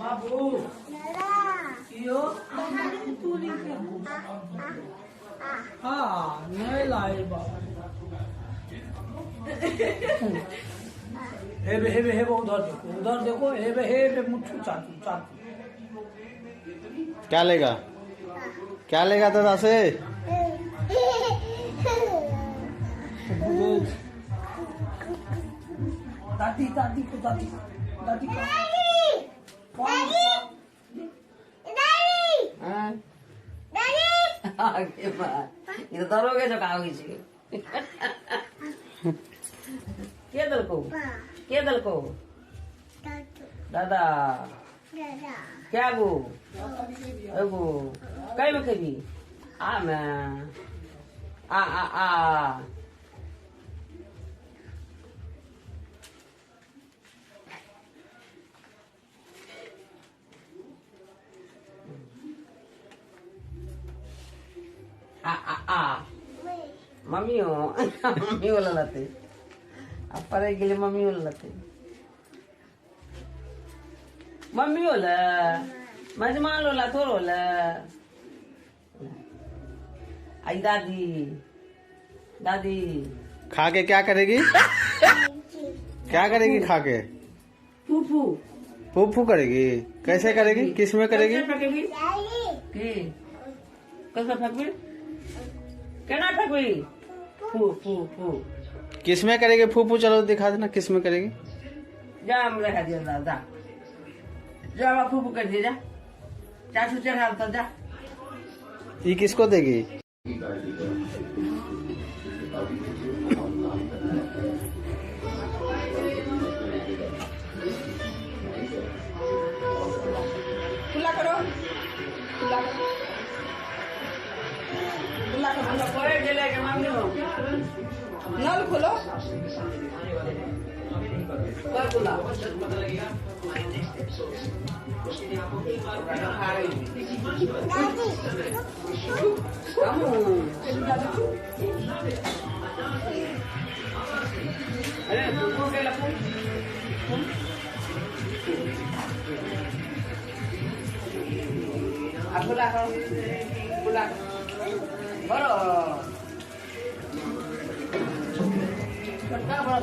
बाबू यो तू नहीं। हाँ नहीं लाए बाबू। हेबे हेबे हेबे उधर देखो, उधर देखो, हेबे हेबे मुट्ठू चाटू चाटू। क्या लेगा, क्या लेगा दादा से? दादी दादी को, दादी दादी को। के दलको, के दलको दादा? क्या गो एगो कई में खेबी? आ में आ आ आ आ आ आ मम्मी हो, मम्मी वाला लाते अपर गेले, मम्मी वाला लाते, मम्मी होला मजमान होला थोर होला। आई दादी दादी खा के क्या करेगी? क्या करेगी खा के? फूफू फूफू करेगी। कैसे करेगी, किस में करेगी? कैसे फेंकबी? केना फेंकबी? फू फू फू। किस में करेगी फूफू? चलो दिखा देना किस में करेगी। जा हम दिखा दिया दादा, जा फूफू कर दिया, जा चाचू चढ़ा तो जा। ये किसको देगी? खुला करो, खुला करो, खुला करो। नल खोलो। खुला करो, खुला बरो छोटका बड़ा।